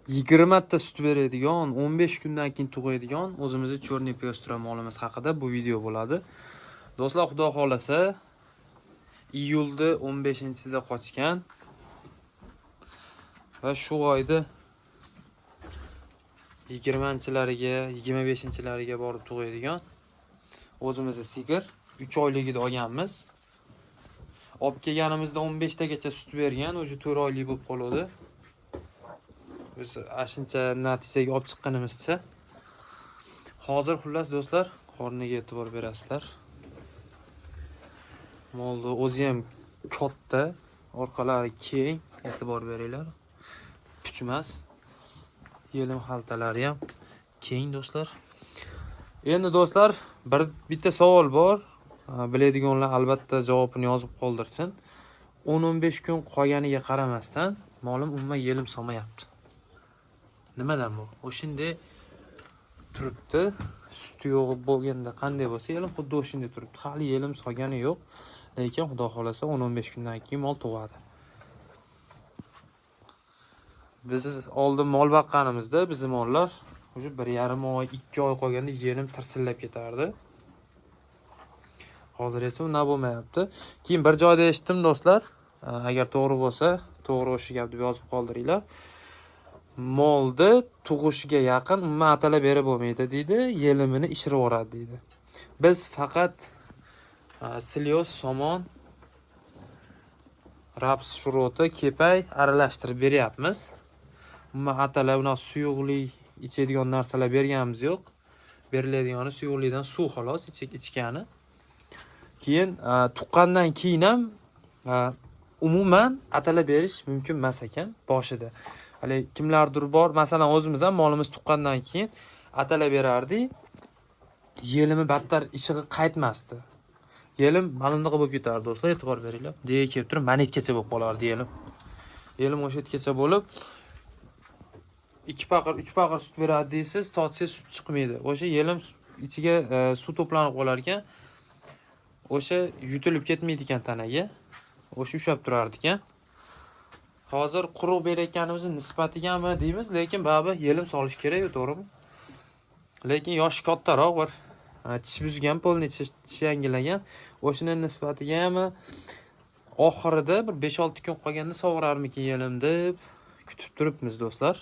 20 ta sut beradigan, 15 kundan keyin tug'adigan o'zimizni Черный пестра molimiz haqida bu video bo'ladi. Do'stlar, xudo xolasa iyulda 15-sida qochgan va shu oyda 20-lariga, 25-lariga borib tug'adigan o'zimizni sigir 3 oyligida olganmiz. Olib kelganimizda 15 tagacha sut bergan, o'sha 4 oylik bo'lib qoladi. Biz ashuncha natijaga olib chiqqanimizcha. Hozir xullas do'stlar, qorniga e'tibor berasizlar. Molni o'zi ham katta, orqalari keng, e'tibor beringlar. Puchmas. Yelim xaltalari ham keng do'stlar. Endi do'stlar, bitta savol bor. Biladiganlar albatta javobini yozib qoldirsin. 10-15 kun qolganiga qaramasdan molim umuman yelim solmayapti. Nimadan bu? O'shanday turibdi. Suti yo'q bo'lganda qanday bo'lsa, yelim xuddi o'shanday turibdi. Hali yelim solgani yo'q. Lekin xudo xolasa 10-15 kundan keyin mol tug'adi. Biz oldin mol boqqanimizda bizning mollar уже 1,5 oy, 2 oy qolganda yelim tirsillab ketardi. Hozir esa unday bo'lmayapti. Keyin bir joyda eshitdim do'stlar, agar to'g'ri bo'lsa, to'g'ri o'sha gap deb yozib qoldiringlar. Molni tug'ishiga yaqin umuman atala berib bo'lmaydi deydi, yelimini ishirib yuboradi deydi. Biz faqat silyoz, somon, raps shuroti, kepay aralashtirib beryapmiz. Umuman atala unaqa suyuqlik ichadigan narsalar berganimiz yo'q. Beriladigani suyuqlikdan suv xolos ichgani. Keyin tuqqandan keyin ham umuman atala berish mumkin emas ekan boshida. Hali kimlardir bor, masalan o'zimiz ham molimiz tuqqandan keyin atala berardik. Yelimi battar ishig'i qaytmasdi. Yelim mana bunaqa bo'lib ketardi do'stlar, e'tibor beringlar. Deya kelib turib manetgacha bo'lib qolardi yelim. Yelim o'sha yergacha bo'lib 2 paqir, 3 paqir sut beradi deysiz, totsangiz sut chiqmaydi. O'sha yelim ichiga suv to'planib qolar ekan. O'sha yutilib ketmaydi ekan tanaga. O'sha ushlab turardi ekan. Hozir quruq berayotganimizning nisbatigami deymiz, lekin baribir yelim solish kerak, to'g'rimi? Lekin yoshi kattaroq bir tish buzgan, polni tish yangilagan. O'shani nisbatigami oxirida bir 5-6 kun qolganda sovurarmikin yelim deb kutib turibmiz do'stlar.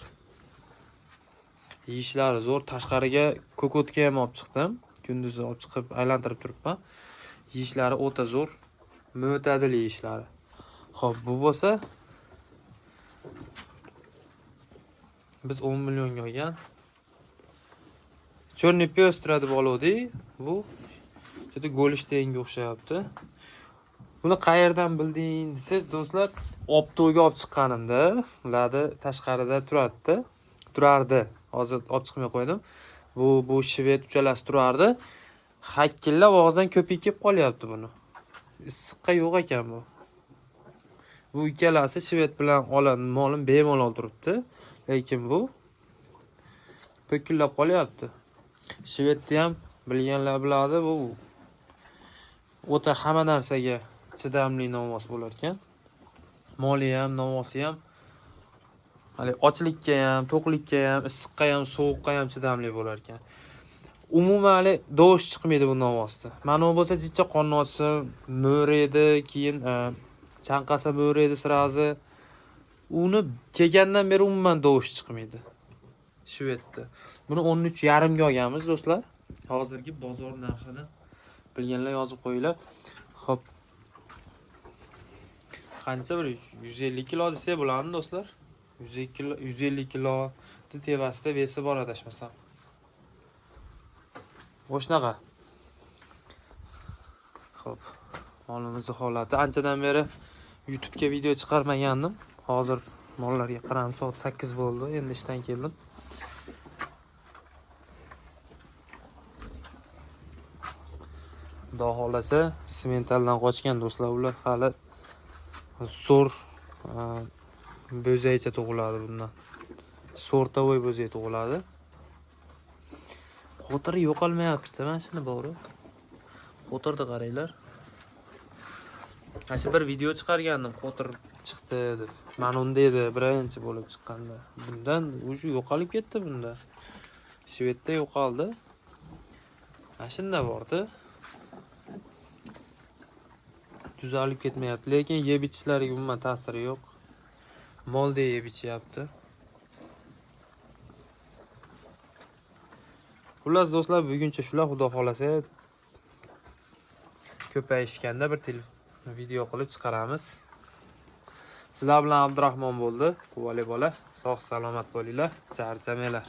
Yeyishlari zo'r. Tashqariga ko'kotga ham olib chiqdim. Kunduzi olib chiqib aylantirib turibman. Yeyishlari o'ta zo'r, mo'tadil yeyishlari. Xo'p, bu bo'lsa biz 10 millionga olgan Черный пестра deb oluvdik. Bu juda Golshteinga o'xshayapti. Buni qayerdan bilding desangiz do'stlar, optoga olib chiqqanimda ularni tashqarida turardi. Hozir olib chiqmay qo'ydim. Bu shved uchalasi turardi. Hakkillab og'zidan ko'pik kelib qolyapti buni. Issiqqa yo'q ekan bu. Bu ikkalasi shved bilan olan molim bemalol turibdi. Lekin bu po'killab qolyapti. Shvedni ham bilganlar biladi, bu o'ta hamma narsaga chidamli novvos bo'lar ekan. Moli ham, novvosi ham hali ochlikka ham, to'qlikka ham, issiqqa ham, sovuqqa ham chidamli bo'lar ekan. Umuman hali dovush chiqmaydi bu novvosda. Mana u bo'lsa jicha qorni ochsa mo'raydi, keyin chanqasa mo'raydi sirazi. Uni kelgandan beri umuman dovush chiqmaydi. Shvedda. Buni 13,5 ga olganmiz do'stlar. Hozirgi bozor narxini bilganlar yozib qo'yinglar. Xo'p. Qancha bir 150 kilo desak bo'ladimi do'stlar? 150 kilo, 150 kilo tevasida vesi bor adashmasam. O'shnaqa. Xo'p, molimizning holati. Anchadan beri YouTube'ga video chiqarmagandim. Hozir mollarga qarab soat 8 bo'ldi. Endi ishdan keldim. Xudo xolasa sementaldan qochgan do'stlar, ular hali zo'r bo'zaycha tug'iladi bundan. Sortovoy bo'zay tug'iladi. Qo'tiri yo'qolmayapti-da, mana shuni bori. Qo'tirni qaranglar. Mana shu bir video chiqargandim, qo'tir Chiqdi deb. Mana unda edi birinchi bo'lib chiqqanda. Bundan уже yo'qolib ketdi bunda. Свет da yo'qoldi. Mana shunda bordi. Tuzalib ketmayapti, lekin yeb ichishlariga umuman ta'siri yo'q. Moldek yeb ichyapti. Xullas do'stlar, buguncha shular, xudo xolasa ko'payishganda bir video qilib chiqaramiz. Sizlar bilan Abdurahmon bo'ldi. Quvali bola, sog' salomat bo'linglar, charchamanglar.